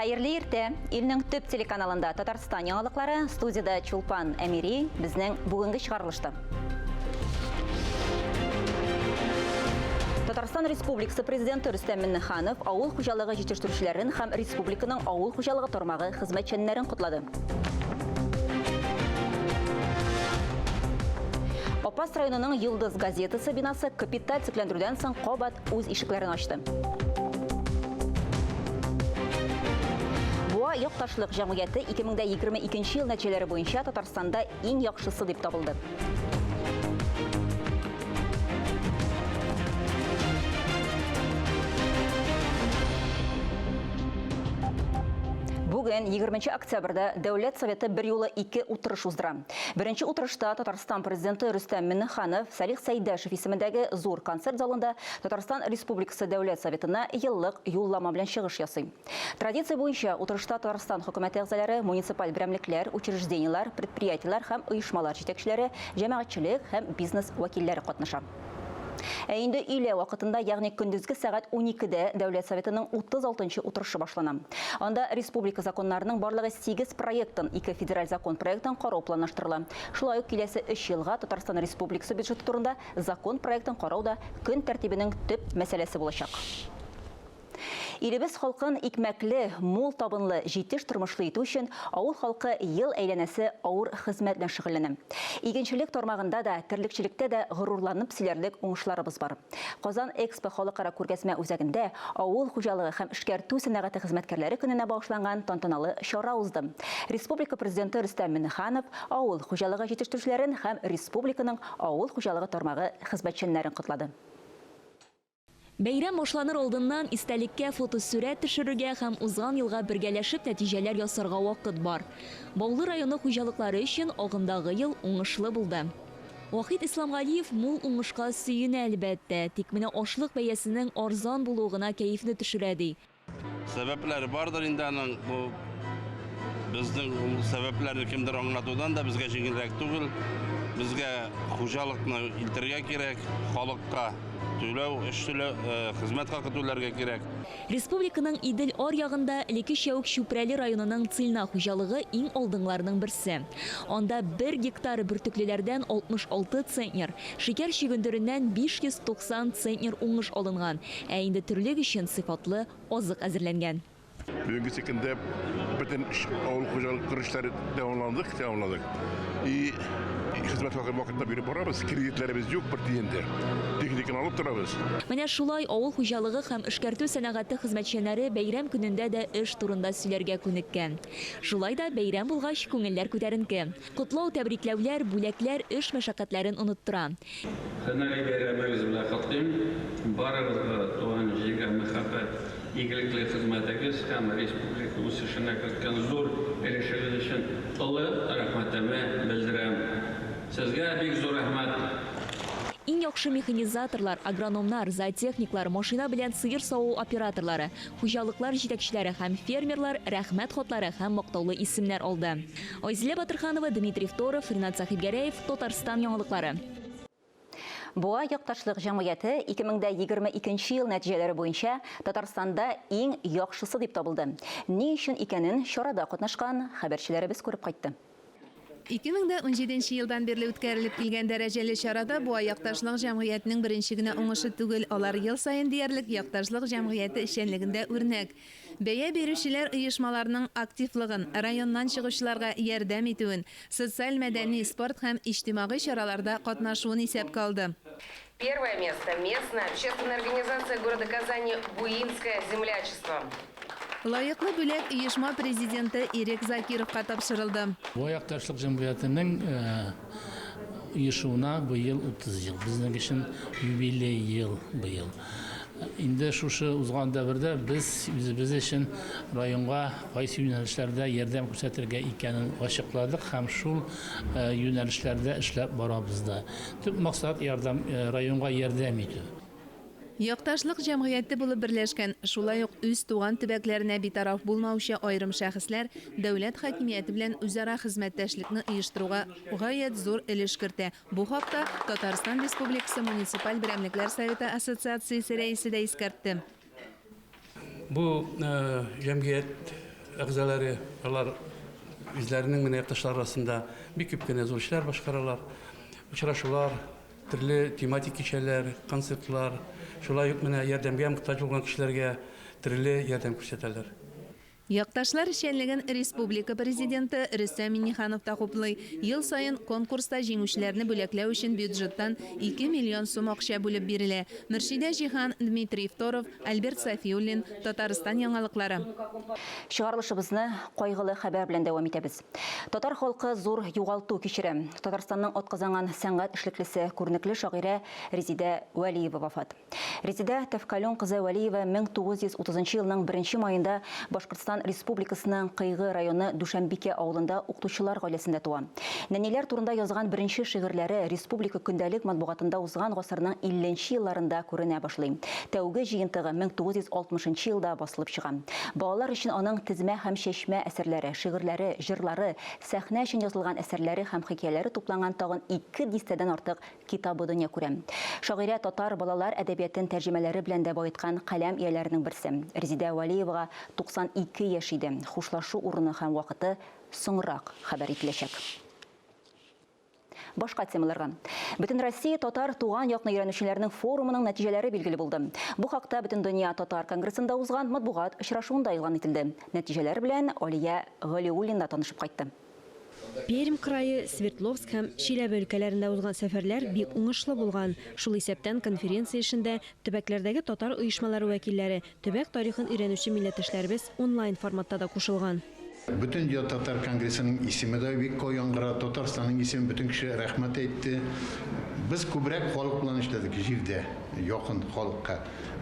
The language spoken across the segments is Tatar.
Хәерле иртә! Илнең төп телеканалында Татарстан яңалыклары, студиядә Чулпан Әмири, безнең бүгенге чыгарылышта. Татарстан Республикасы Президенты Рөстәм Миңнеханов авыл хуҗалыгы җитештерүчеләрен һәм республиканың авыл хуҗалыгы тармагы хезмәтчәннәрен котлады. Апас районының Йолдыз газетасы бинасы капиталь төзекләндерүдән соң кабат үз ишекләрен ачты. Буа якташлык җәмгыяте 2022 ел нәтиҗәләре буенча Татарстанда иң яхшысы дип табылды. Бүген, 20 октябрьдә, Дәүләт Советы берьюлы ике утырыш уздыра. Беренче утырышта Татарстан Президенты Рөстәм Миңнеханов Салих Сәйдәшев исемендәге зур концерт залында Татарстан Республикасы Дәүләт Советына еллык юллама белән чыгыш ясый. Традиция буенча, утырышта Татарстан Хөкүмәте әгъзалары, муниципаль берәмлекләр, учреждениеләр, предприятиеләр һәм оешмалар җитәкчеләре, җәмәгатьчелек һәм бизнес вәкилләре катнаша. Ә инде өйлә вакытында, ягъни көндезге сәгать уникедә Дәүләт Советының 36 нчы утырышы башлана. Анда республика законнарының барлыгы сигез проектын, ике федераль закон проектын карау планлаштырыла. Шулай ук киләсе өч елга Татарстан Республикасы бюджеты турында закон проектын карау да көн тәртибенең төп мәсьәләсе булачак. Илебез халкын икмәкле, мул табынлы, җитеш тормышлы итү өчен авыл халкы ел әйләнәсе авыр хезмәт белән шөгыльләнә. Игенчелек тармагында да, терлекчелектә дә горурланып сөйләрлек уңышларыбыз бар. Казан Экспо халыкара күргәзмә үзәгендә авыл хуҗалыгы һәм эшкәртү сәнәгате хезмәткәрләре көненә багышланган тантаналы чара узды. Республика Президенты Рөстәм Миңнеханов авыл хуҗалыгы җитештерүчеләрен һәм республиканың авыл хуҗалыгы тармагы хезмәтчәннәрен котлады. Бәйрәм башланыр алдыннан истәлеккә фотосурәт төшерергә һәм узган елга бергәләшеп нәтиҗәләр ясарга вакыт бар. Баулы районы хуҗалыклары өчен агымдагы ел уңышлы булды. Вахит Исламгалиев мул уңышка сөенә, әлбәттә. Тик менә ашлык бәясенең арзан булуы гына кәефне төшерә, ди. Сәбәпләре бардыр инде аның. Бу безнең ул сәбәпләрне кемдер аңлатудан да безгә җиңелрәк түгел. Безгә хуҗалыкны илтергә кирәк, халыкка түләү, эш түләү, э, хезмәт хакы түләргә кирәк. Республиканың Идел аръягында элеккечә үк Чүпрәле районының Цильна хуҗалыгы иң алдынгыларның берсе. Анда бер гектар бөртеклеләрдән 66 центнер, шикәр чөгендереннән 590 центнер уңыш алынган. Ә инде терлек өчен сыйфатлы азык әзерләнгән. Бүгенге көндә бөтен авыл хуҗалык көрәшләре дәвамландык, тәмамладык. И хезмәт хакы вакытында биреп барабыз, кредитләребез юк бер тиен дә. Техниканы алып торабыз. Менә шулай авыл хуҗалыгы һәм эшкәртү сәнәгате хезмәтчәннәре бәйрәм көнендә дә эш турында сөйләргә күнеккән. Шулай да бәйрәм булгач, күңелләр күтәренке. Котлау-тәбрикләүләр, бүләкләр эш мәшәкатьләрен оныттыра. Һөнәри бәйрәмегез белән котлыйм. Барыгызга да туган җиргә мәхәббәт, игелекле хезмәтегез һәм республика үсешенә керткән зур өлешегез өчен олы рәхмәтемне белдерәм. Сезгә бик зур рәхмәт! Иң яхшы механизаторлар, агрономнар, зоотехниклар, машина белән сыер саву операторлары, хуҗалыклар җитәкчеләре һәм фермерлар Рәхмәт хатлары һәм мактаулы исемнәр алды. Айзилә Батырханова, Дмитрий Второв, Ринат Сәхибгәрәев, Татарстан яңалыклары. Буа якташлык җәмгыяте 2022 ел нәтиҗәләре буенча Татарстанда иң яхшысы дип табылды. Ни өчен икәнен чарада катнашкан хәбәрчеләребез күреп кайтты. 2017 елдан бирле үткәрелеп килгән дәрәҗәле чарада Буа якташлык җәмгыятенең беренче генә уңышы түгел, алар ел саен диярлек якташлык җәмгыяте эшчәнлегендә үрнәк. Бәя бирүчеләр оешмаларның активлыгын, районнан чыгучыларга ярдәм итүен, социаль-мәдәни, спорт һәм иҗтимагый чараларда катнашуын исәпкә алды. Первое место, местная общественная организация города Казани Буинское землячество. Лаеклы бүләк оешма президенты Ирек Закировка тапшырылды. Буа якташлык җәмгыятенең оешуына быел 30 ел. Безнең өчен юбилей ел быел. Инде шушы узган дәвердә без үзебез өчен районга кайсы юнәлешләрдә ярдәм күрсәтергә икәнен ачыкладык һәм шул юнәлешләрдә эшләп барабыз да. Төп максат, ярдәм, районга ярдәм итү. Якташлык җәмгыяте булып берләшкән, шулай ук үз туган төбәкләренә битараф булмаучы аерым шәхесләр дәүләт хакимияте белән үзара хезмәттәшлекне оештыруга гаять зур өлеш кертә. Бу хакта Татарстан Республикасы муниципаль берәмлекләр советы ассоциациясе рәисе дә искәртте. Бу җәмгыять әгъзалары, алар үзләренең менә якташлары арасында бик күп кенә зур эшләр башкаралар. Очрашулар, төрле тематик кичәләр, концертлар, шулай ук менә ярдәмгә мохтаҗ булган кешеләргә төрле ярдәм күрсәтәләр. Якташлар эшчәнлеген республика Президенты Рөстәм Миңнеханов та хуплый. Ел саен конкурста җиңүчеләрне бүләкләү өчен бюджеттан 2 миллион сум акча бүлеп бирелә. Мөршидә Җиһан, Дмитрий Второв, Альберт Сафиуллин, Татарстан яңалыклары. Чыгарылышыбызны кайгылы хәбәр белән дәвам итәбез. Татар халкы зур югалту кичерә. Татарстанның атказанган сәнгать эшлеклесе, күренекле шагыйрә Резидә Вәлиева вафат. Резеда Тәфкалун кызы Вәлиева 1930 елның беренче маенда Башкортстан Республикасының Кыйгы районы Дүшәмбикә авылында укытучылар гаиләсендә туа. Нәниләр турында язган беренче шигырьләре республика көндәлек матбугатында узган гасырның 50 нче елларында күренә башлый. Тәүге җыентыгы 1960 нчы елда басылып чыга. Балалар өчен аның тезмә һәм чәчмә әсәрләре, шигырьләре, җырлары, сәхнә өчен язылган әсәрләре һәм хикәяләре тупланган тагын ике дистәдән артык Китабы дөнья күрә. Шагыйрә татар балалар әдәбиятен тәрҗемәләре белән дә баеткан каләм ияләренең берсе. Резидә Вәлиевага 92 яшь иде. Хушлашу урыны һәм вакыты соңрак хәбәр ителәчәк. Башка темаларга. Бөтенроссия татар туган якны өйрәнүчеләрнең форумының нәтиҗәләре билгеле булды. Бу хакта Бөтендөнья татар конгрессында узган матбугат очрашуында игълан ителде. Нәтиҗәләр белән Алия Галиуллина танышып кайтты. Пермь крае, Свердловск һәм Чиләбе өлкәләрендә узган сәфәрләр бик уңышлы булган. Шул исәптән конференция эшендә төбәкләрдәге татар оешмалары вәкилләре, төбәк тарихын өйрәнүче милләттәшләребез онлайн форматта да кушылган. Бөтендөнья татар конгрессының исеме дә бик яңгырады, Татарстанның исеме, бөтен кеше рәхмәт әйтте. Без күбрәк халык белән эшләдек, җирдә, якын халыкка.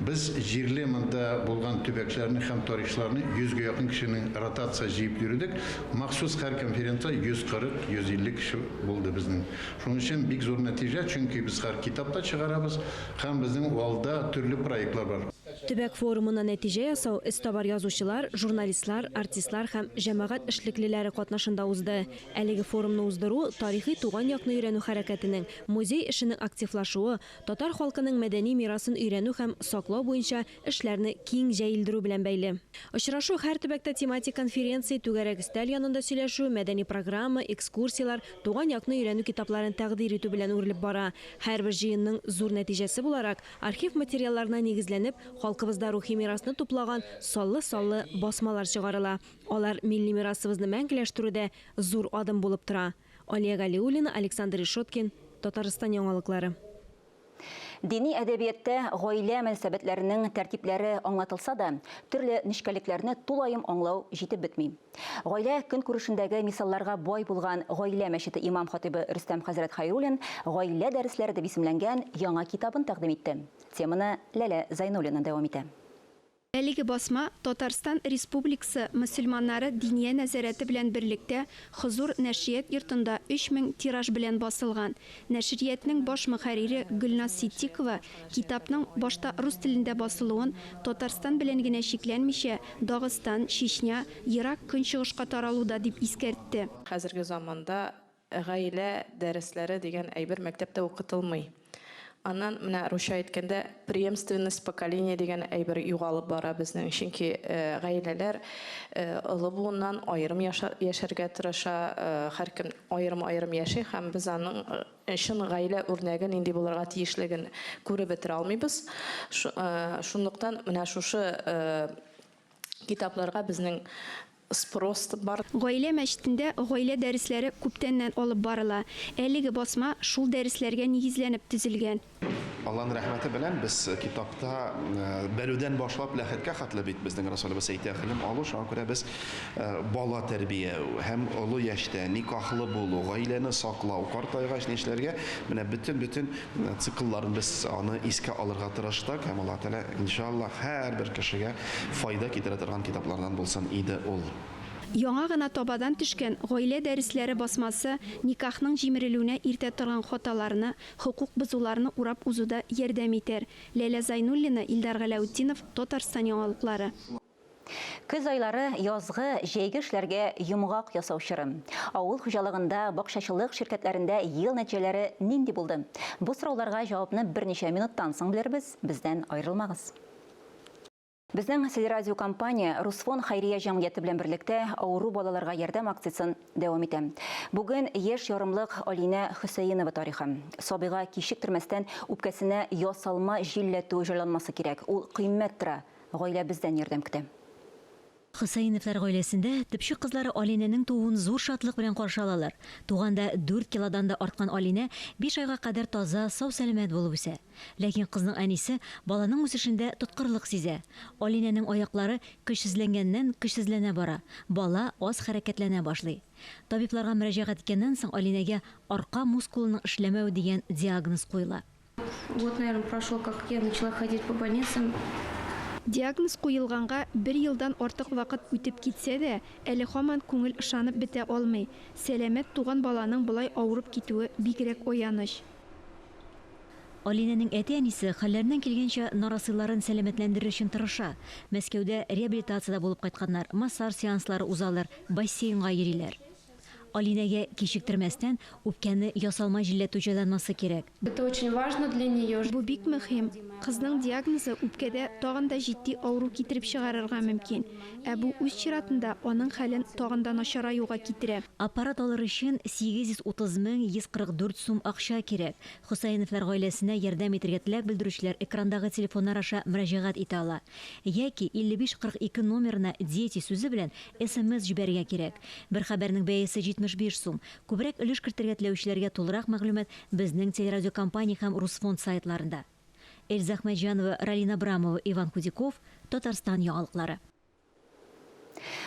Без җирле монда булган төбәкләрне һәм тарихчыларны 100 гә якын кешенең ротация җыеп йөредек. Махсус һәр конференция 140, 150 кеше булды безнең. Шуның өчен бик зур нәтиҗә, чөнки без хәзер китап та чыгарабыз һәм безнең алда төрле проектлар бар. Төбәк форумына нәтиҗә ясау эзтабар язучылар, журналистлар, артистлар һәм җәмәгать эшлеклеләре катнашында узды. Әлеге форумны уздыру тарихи туган якны өйрәнү хәрәкәтенең, музей эшенең активлашуы, Татар халкының мәдәни мирасын өйрәнү һәм саклау буенча эшләрне киң җәелдерү белән бәйле. Очрашу һәр төбәктә тематик конференция, түгәрәк өстәл янында сөйләшү, мәдәни программа, экскурсияләр, туган якны өйрәнү китапларын тәкъдир итү белән үрелеп бара. Һәрбер җыенның зур нәтиҗәсе буларак, архив материалларына нигезләнеп, халкыбызда рухи мирасны туплаган саллы-саллы басмалар чыгарыла. Алар милли мирасыбызны мәңгеләштерүдә зур адым булып тора. Алия Галиуллина, Александр Ишоткин, Татарстан яңалыклары. Дини әдәбияттә гаилә мөнәсәбәтләренең тәртипләре аңлатылса да, төрле нечкәлекләрне тулаем аңлау җитеп бетми. Гаилә көнкүрешендәге мисалларга бай булган Гаилә мәчете имам-хатыйбы Рөстәм хәзрәт Хәйруллин Гаилә дәресләре дип исемләнгән яңа китабын тәкъдим итте. Теманы Ләлә Зайнуллина дәвам итә. Әлеге басма Татарстан Республикасы мөселманнары Диния нәзарәте белән берлектә Хозур нәшрият йортында 3000 тираж белән басылган. Нәшриятнең баш мөхәррире Гөлназ Ситдикова китапның башта рус телендә басылуын Татарстан белән генә чикләнмичә, Дагыстан, Чечня, Ерак Көнчыгышка таралуда дип искәртте. Хәзерге заманда Гаилә дәресләре дигән әйбер мәктәптә укытылмый. Аннан, менә русча әйткәндә, преемственность поколения дигән әйбер югалып бара безнең. Чөнки гаиләләр олы буыннан аерым яшәргә тырыша, һәркем аерым-аерым яши һәм без аның чын гаилә үрнәге нинди булырга тиешлеген күреп бетерә алмыйбыз. Шунлыктан менә шушы китапларга безнең спрос бар. Гаилә мәчетендә гаилә дәресләре күптәннән алып барыла. Әлеге басма шул дәресләргә нигезләнеп төзелгән. Алланың рәхмәте белән без китапта белүдән башлап ләхеткә хәтле бит безнең Расулыбыз әйтә, гыйлем алу, шуңа күрә без бала тәрбия һәм олы яшьтә никахлы булу, гаиләне саклау, картайгач нишләргә, менә бөтен-бөтен циклларын без аны искә алырга тырыштык һәм Аллаһ Тәгалә, иншаллаһ, һәрбер кешегә файда китерә торган китаплардан булсын иде ул. Яңа гына табадан төшкән Гаилә дәресләре басмасы никахның җимерелүенә илтә торган хаталарны, хокук бозуларны урап узуда ярдәм итәр. Ләлә Зайнуллина, Илдар Галәүтдинов, Татарстан яңалыклары. Көз айлары язгы, җәйге эшләргә йомгак ясау чоры. Авыл хуҗалыгында, бакчачылык ширкәтләрендә ел нәтиҗәләре нинди булды? Бу сорауларга җавапны берничә минуттан соң белербез, бездән аерылмагыз. Безнең телерадиокомпания Русфон хәйрия җәмгыяте белән берлектә авыру балаларга ярдәм акциясен дәвам итә. Бүген яшь ярымлык Алинә Хөсәенова тарихы. Сабыйга кичектермәстән үпкәсенә ясалма җилләтү җайланмасы кирәк. Ул кыйммәт тора. Гаилә бездән ярдәм көтә. Хөсәеновлар гаиләсендә төпчек кызлары Алинәнең тууын зур шатлык белән каршы алалар. Туганда дүрт килодан да арткан Алинә биш айга кадәр таза, сау-сәламәт булып үсә. Ләкин кызның әнисе баланың үсешендә тоткарлык сизә. Алинәнең аяклары көчсезләнгәннән көчсезләнә бара, бала аз хәрәкәтләнә башлый. Табибларга мөрәҗәгать иткәннән соң Алинәгә арка мускулының эшләмәү дигән диагноз куела. Год, наверное, прошел, как я начала ходить по больницам. Диагноз куелганга бер елдан артык вакыт үтеп китсә дә, әле һаман күңел ышанып бетә алмый. Сәламәт туган баланың болай авырып китүе бигрәк аяныч. Алинәнең әти-әнисе хәлләреннән килгәнчә нарасыйларын сәламәтләндерер өчен тырыша. Мәскәүдә реабилитациядә булып кайтканнар, массаж сеанслары узалар, бассейнга йөриләр. Алинәгә кичектермәстән үпкәне ясалма җилләтү җайланмасы кирәк. Это очень важно для нее. Бу бик мөһим. Кызның диагнозы үпкәдә тагын да җитди авыру китереп чыгарырга мөмкин. Ә бу үз чиратында аның хәлен тагын да начараюга китерә. Аппарат алыр өчен 830 мең 144 сум акча кирәк. Хөсәеновлар гаиләсенә ярдәм итергә теләк белдерүчеләр экрандагы телефоннар аша мөрәҗәгать итә ала. Яки 55 42 номерына Дети сүзе белән смс җибәрергә кирәк. Бер хәбәрнең бәясе 75 сум. Күбрәк өлеш кертергә теләүчеләргә тулырак мәгълүмат безнең телерадиокомпания һәм Русфонд сайтларында. Эльза Әхмәтҗанова, Ралина Абрамова, Иван Худяков, Татарстан яңалыклары.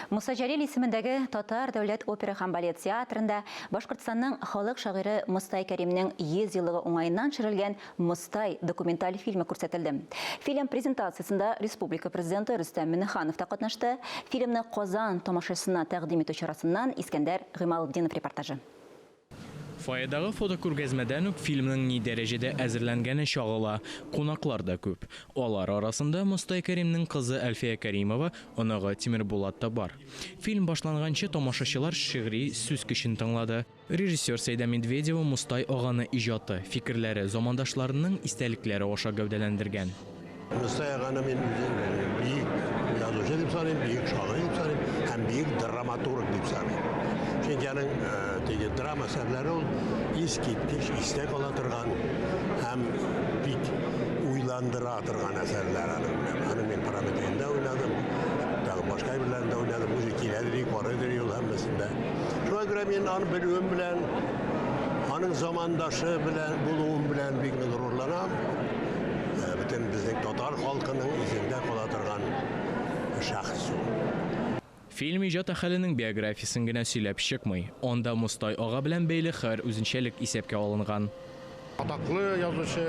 Муса Җәлил исемендәге Татар дәүләт опера һәм балет театрында Башкортстанның халык шагыйре Мостай Кәримнең 100 еллыгы уңаеннан төшерелгән Мостай документаль фильмы күрсәтелде. Фильм презентациясендә республика президенты Рөстәм Миңнеханов та катнашты. Фильмны Казан тамашачысына тәкъдим итү чарасыннан Искәндәр Гыймалтдинов репортажы. Фойедагы фотокүргәзмәдән үк фильмның ни дәрәҗәдә әзерләнгәне чагыла. Кунаклар да күп. Алар арасында Мостай Кәримнең кызы Әлфия Кәримова, оныгы Тимербулат та бар. Фильм башланганчы тамашачылар шигъри сүз көчен тыңлады. Режиссер Сәйдә Медведева Мостай аганы иҗаты, фикерләре, замандашларының истәлекләре аша гәүдәләндергән. Мостай аганы мин үзем бөек язучы дип саныйм, бөек шагыйрь дип саныйм һәм бөек драматург дип саныйм. Чөнки аның э, теге драма әсәрләре ул искиткеч истә кала торган һәм бик уйландыра торган әсәрләр аның. Аның мин Прометейында уйнадым, тагын башка әйберләрендә уйнадым. Үзе килә дери, карый дери ул һәммәсендә. Шуңа күрә мин аны белүем белән, аның замандашы белән булуым белән бик нык горурланам. Э, бөтен безнең татар халкының исендә кала торган шәхес ул. Фильм иҗат әһеленең биографиясен генә сөйләп чыкмый. Анда Мостай ага белән бәйле һәр үзенчәлек исәпкә алынган. Атаклы язучы,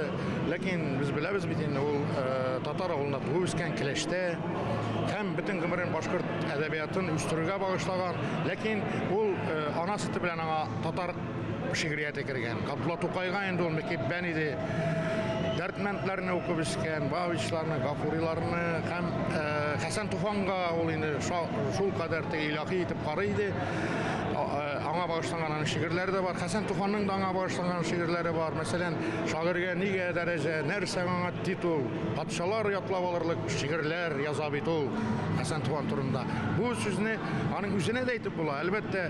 ләкин без беләбез бит инде ул э, татар авылында туып үскән, Келәштә һәм бөтен гомерен башкорт әдәбиятын үстерүгә багышлаган. Ләкин ул э, ана сөте белән аңа татар шигърияте кергән. Габдулла Тукайга инде ул мөкиббән иде. Дәрдмәндләрне укып үскән, Бабичларны, Гафуриларны һәм э, Хәсән Туфанга ул инде шул кадәр теге илаһи итеп карый иде. Э, аңа багышланган аның шигырьләре дә бар. Хәсән Туфанның да аңа багышланган шигырьләре бар. Мәсәлән, шагыйрьгә нигә дәрәҗә, нәрсә аңа титул, патшалар ятлап алырлык шигырьләр яза бит ул Хәсән Туфан турында. Бу сүзне аның үзенә дә әйтеп була. Әлбәттә,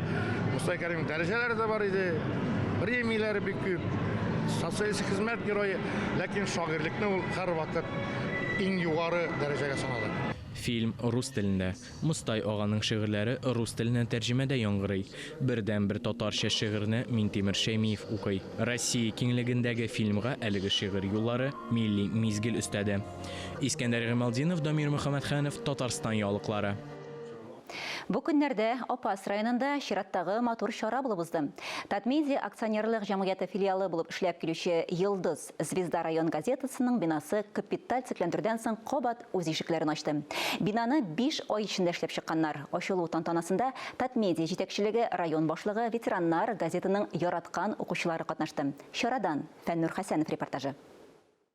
Мостай Кәримнең дәрәҗәләре дә бар иде, премияләре бик күп, социалистик хезмәт герое, ләкин шагыйрьлекне ул һәрвакыт иң югары дәрәҗәгә санады. Фильм рус телендә. Мостай аганың шигырьләре рус теленә тәрҗемәдә яңгырый. Бердәнбер татарча шигырьне Минтимер Шәймиев укый. Россия киңлегендәге фильмга әлеге шигырь юллары милли мизгел өстәде. Искәндәр Гыймалтдинов, Дамир Мөхәммәтханов, Татарстан яңалыклары. Бу көннәрдә Апас районында чираттагы матур чара булып узды. Татмедиа акционерлык җәмгыяте филиалы булып эшләп килүче Йолдыз, Звезда район газетасының бинасы капиталь төзекләндерүдән соң кабат үз ишекләрен ачты. Бинаны биш ай эчендә эшләп чыкканнар. Ачылу тантанасында Татмедиа җитәкчелеге, район башлыгы, ветераннар, газетаның яраткан укучылары катнашты. Чарадан Фәннур Хәсәнов репортажы.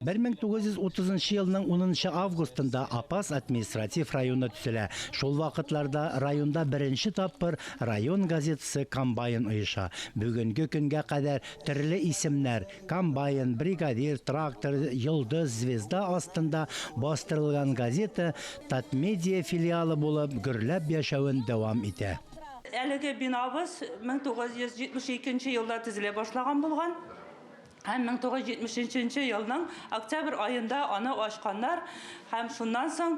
1930 нчы елның 10 нчы августында Апас административ районы төзелә. Шул вакытларда районда беренче тапкыр район газетасы Комбайн оеша. Бүгенге көнгә кадәр төрле исемнәр, Комбайн, Бригадир, Трактор, Йолдыз, Звезда астында бастырылган газета Татмедиа филиалы булып гөрләп яшәвен дәвам итә. Әлеге бинабыз 1972 нче елда төзелә башлаган булган. Һәм 1973 елның октябрь аенда аны ачканнар һәм шуннан соң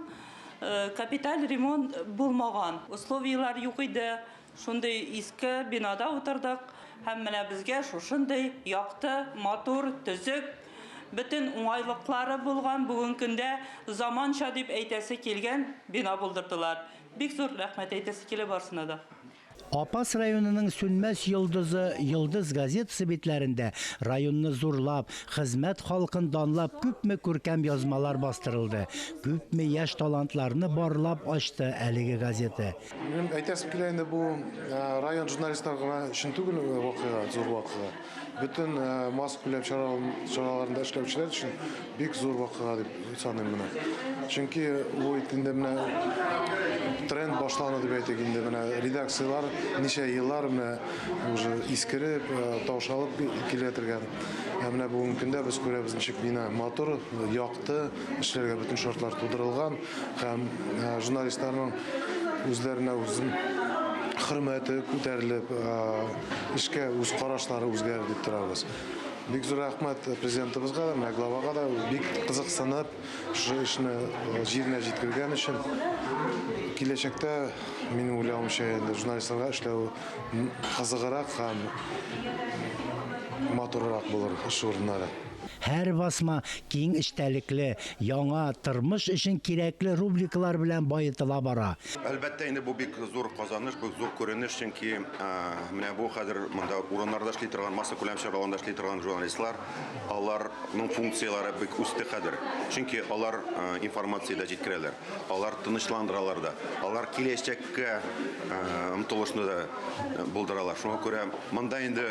капиталь ремонт булмаган. Условиеләр юк иде. Шундый иске бинада утырдык һәм менә безгә шушындый якты, матур, төзек, бөтен уңайлыклары булган, бүгенге көндә заманча дип әйтәсе килгән бина булдырдылар. Бик зур рәхмәт әйтәсе килә барысына да. Апас районының сүнмәс йолдызы Йолдыз газетасы битләрендә районны зурлап, хезмәт халкын данлап күпме күркәм язмалар бастырылды, күпме яшь талантларны барлап ачты әлеге газета. Минем әйтәсем килә инде, бу район журналистлары гына өчен түгел вакыйга, зур вакыйга. Бөтен массакүләм чараларында эшләүчеләр өчен бик зур вакыйга дип саныйм моны. Чөнки бу инде менә тренд башланды дип әйтик инде менә редакцияләр ничә еллар менә уже искереп, таушалып килә торган. Ә менә бүгенге көндә без күрәбез ничек бина матур, якты, эшләргә бөтен шартлар тудырылган һәм журналистларның үзләренә үзен хөрмәте күтәрелеп, эшкә үз карашлары үзгәрер дип торабыз. Бик зур рәхмәт президентыбызга да, менә главага да бик кызыксынып, шушы эшне җиренә җиткергән өчен. Киләчәктә, минем уйлавымча, инде журналистларга эшләү кызыграк һәм матуррак булыр эш урыннары. Һәр басма киң эчтәлекле, яңа, тормыш өчен кирәкле рубрикалар белән баетыла бара. Әлбәттә инде бу бик зур казаныш, бик зур күренеш, чөнки менә бу хәзер монда урыннарда эшли торган, массакүләм чараларында эшли торган журналистлар, аларның функцияләре бик үсте хәзер. Чөнки алар информация дә җиткерәләр, алар тынычландыралар да, алар киләчәккә омтылышны да булдыралар. Шуңа күрә монда инде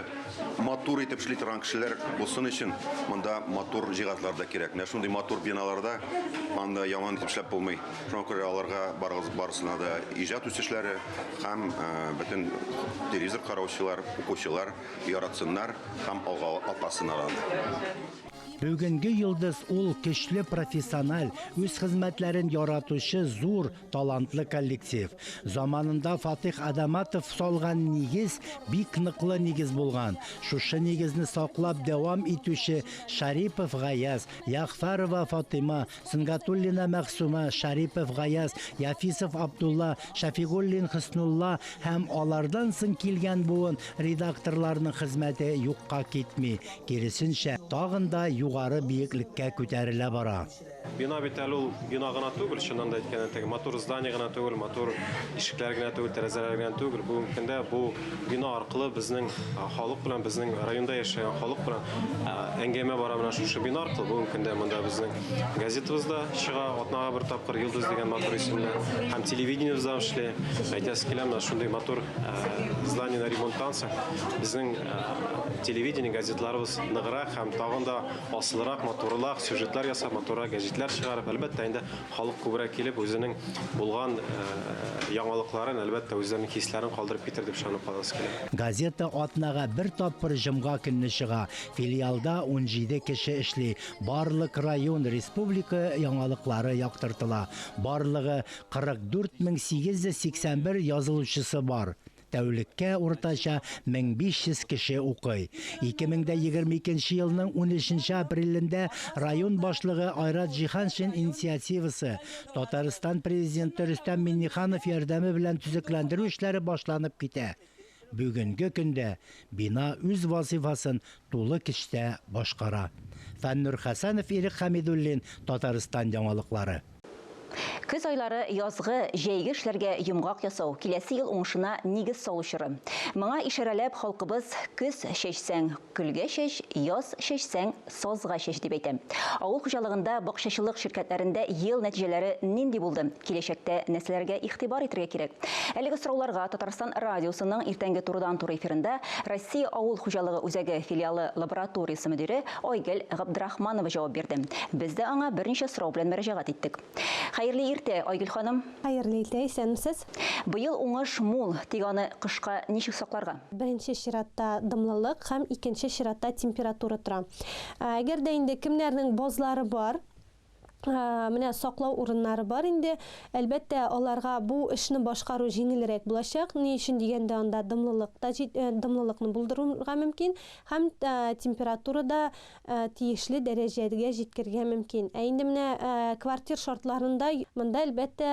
матур итеп эшли торган кешеләр булсын өчен монда матур җиһазлар да кирәк. Менә шундый матур биналарда анда яман итеп эшләп булмый. Шуңа күрә аларга барыгыз барысына да иҗат үсешләре һәм бөтен телевизор караучылар, укучылар яратсыннар һәм алга атласыннар анда. Бүгенге йолдыз ул көчле профессиональ, үз хезмәтләрен яратучы зур, талантлы коллектив. Заманында Фатих Адаматов салган нигез бик ныклы нигез булган. Шушы нигезне саклап дәвам итүче Шарипов Гаяз, Ягъфәрова Фатыйма, Сөнгатуллина Мәгъсума, Шарипов Гаяз, Яфисов Абдулла, Шәфигуллин Хөснулла һәм алардан соң килгән буын редакторларының хезмәте юкка китми, киресенчә, тагын да югары биеклеккә күтәрелә бара. Бина бит әле ул бина гына түгел, чыннан да әйткәндә, теге матур здание гына түгел, матур ишекләр генә түгел, тәрәзәләр генә түгел. Бүгенге көндә бу бина аркылы безнең халык белән, безнең районда яшәгән халык белән әңгәмә бара менә шушы бина аркылы. Бүгенге көндә монда безнең газетабыз да чыга, атнага бер тапкыр Йолдыз дигән матур исемле, һәм телевидениебез дә эшли. Әйтәсе килә, менә шундый матур зданиены ремонттан соң безнең телевидение, газетларыбыз ныграк һәм тагын да Асылрак, матурлак сюжетлар ясап, матуррак гәҗитләр чыгарып, әлбәттә, инде халык күбрәк килеп, үзенең булган яңалыкларын, әлбәттә, үзләренең хисләрен калдырып китер дип ышанып каласы килә. Газета атнага бер тапкыр җомга көнне чыга. Филиалда 17 кеше эшли. Барлык район, республика яңалыклары яктыртыла. Барлыгы 44 881 язылучысы бар. Тәүлеккә уртача 1500 кеше укый. 2022 елның 13 апрелендә район башлыгы Айрат Җиһаншин инициативасы, Татарстан Президенты Рөстәм Миңнеханов ярдәме белән төзекләндерү эшләре башланып китә. Бүгенге көндә бина үз вазыйфасын тулы көчтә башкара. Фәннур Хәсәнов, Ирек Хәмидуллин, Татарстан яңалыклары. Көз айлары язгы, җәйге эшләргә йомгак ясау, киләсе ел уңышына нигез салу чоры. Моңа ишарәләп халкыбыз көз чәчсәң, көлгә чәч, яз чәчсәң, сазга чәч дип әйтә. Авыл хуҗалыгында, бакчачылык ширкәтләрендә ел нәтиҗәләре нинди булды? Киләчәктә нәрсәләргә игътибар итергә кирәк? Әлеге сорауларга Татарстан радиосының иртәнге турыдан-туры эфирында Россия авыл хуҗалыгы үзәге филиалы лабораториясе мөдире Айгөл Габдрахманова җавап бирде. Без дә аңа берничә сорау белән мөрәҗәгать иттек. Хәерле иртә, Айгөл ханым. Хәерле иртә, исәнмесез. Быел уңыш мул, тик аны кышка ничек сакларга? Беренче чиратта дымлылык һәм икенче чиратта температура тора. Әгәр дә инде кемнәрнең базлары бар, менә саклау урыннары бар инде, әлбәттә, аларга бу эшне башкару җиңелрәк булачак. Ни өчен дигәндә, анда дымлылык та дымлылыкны булдырырга мөмкин һәм температура да тиешле дәрәҗәгә җиткергә мөмкин. Ә инде менә квартир шартларында монда, әлбәттә,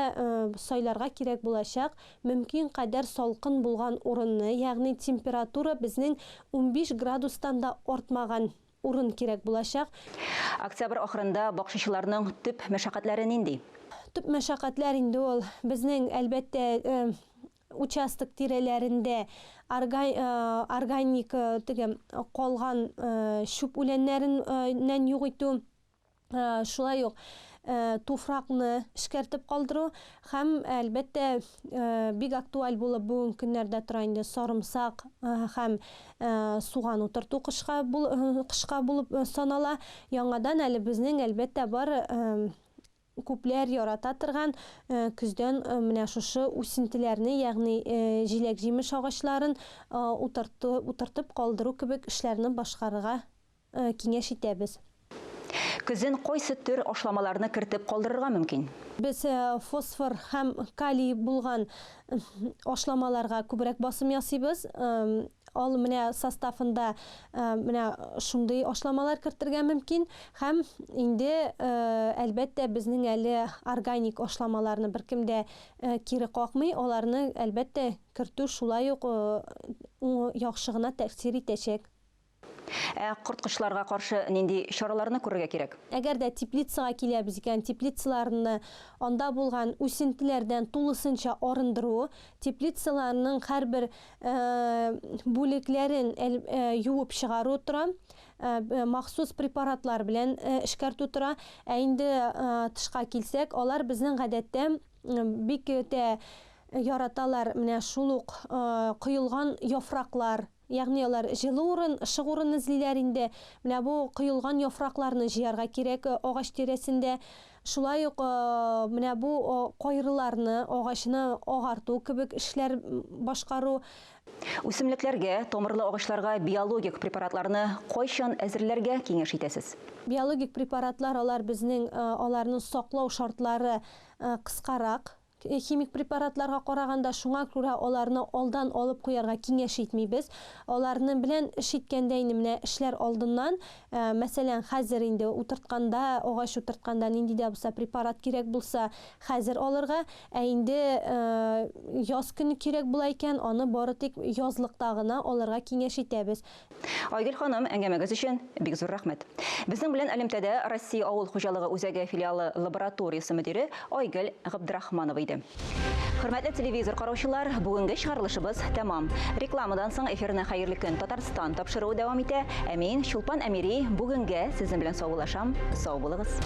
сайларга кирәк булачак мөмкин кадәр салкын булган урынны, ягъни температура безнең 15 градустан да артмаган урын кирәк булачак. Октябрь ахырында бакчачыларның төп мәшәкатьләре нинди? Төп мәшәкатьләр инде ул безнең, әлбәттә, участок тирәләрендә органик теге калган чүп үләннәреннән юк итү, шулай ук туфракны эшкәртеп калдыру һәм, әлбәттә, бик актуаль булып бүгенге көннәрдә тора инде сарымсак һәм суган утырту кышка кышка булып санала. Яңадан әле безнең, әлбәттә, бар Күпләр ярата торган көздән менә шушы үсентеләрне, ягъни җиләк-җимеш агачларын утырту, утыртып калдыру кебек эшләрне башкарырга киңәш итәбез. Көзен кайсы төр ашламаларны кертеп калдырырга мөмкин? Без фосфор һәм калий булган ашламаларга күбрәк басым ясыйбыз. Ал менә составында менә шундый ашламалар кертергә мөмкин. Һәм инде, әлбәттә, безнең әле органик ашламаларны беркем дә кире какмый. Аларны, әлбәттә, кертү шулай ук яхшы гына тәэсир итәчәк. Ә корткычларга каршы нинди чараларны күрергә кирәк? Әгәр дә теплицага киләбез икән, теплицаларны анда булган үсентеләрдән тулысынча арындыру, теплицаларның һәрбер бүлекләрен юып чыгару тора, махсус препаратлар белән эшкәртү тора. Ә инде тышка килсәк, алар безнең гадәттә бик тә яраталар менә шул ук коелган яфраклар, Ягъни алар җылы урын, ышык урын эзлиләр инде. Менә бу коелган яфракларны җыярга кирәк агач тирәсендә. Шулай ук менә бу кайрыларны, агачны агарту кебек эшләр башкару. Үсемлекләргә, тамырлы агачларга биологик препаратларны кайчан әзерләргә киңәш итәсез? Биологик препаратлар алар безнең, аларны саклау шартлары кыскарак. Химик препаратларга караганда, шуңа күрә аларны алдан алып куярга киңәш итмибез. Аларны белән эш иткәндә инде менә эшләр алдыннан, мәсәлән, хәзер инде утыртканда, агач утыртканда нинди дә булса препарат кирәк булса, хәзер алырга, ә инде яз көне кирәк була икән, аны бары тик язлыкта гына алырга киңәш итәбез. Айгөл ханым, әңгәмәгез өчен бик зур рәхмәт. Безнең белән элемтәдә Россия авыл хуҗалыгы үзәге филиалы лабораториясе мөдире Айгөл Габдрахманова иде. Хөрмәтле телевизор караучылар, бүгенге чыгарылышыбыз тәмам. Рекламадан соң эфирны Хәерле көн Татарстан тапшыруы дәвам итә. Ә мин, Чулпан Әмири, бүгенгә сезнең белән саубуллашам. Сау булыгыз.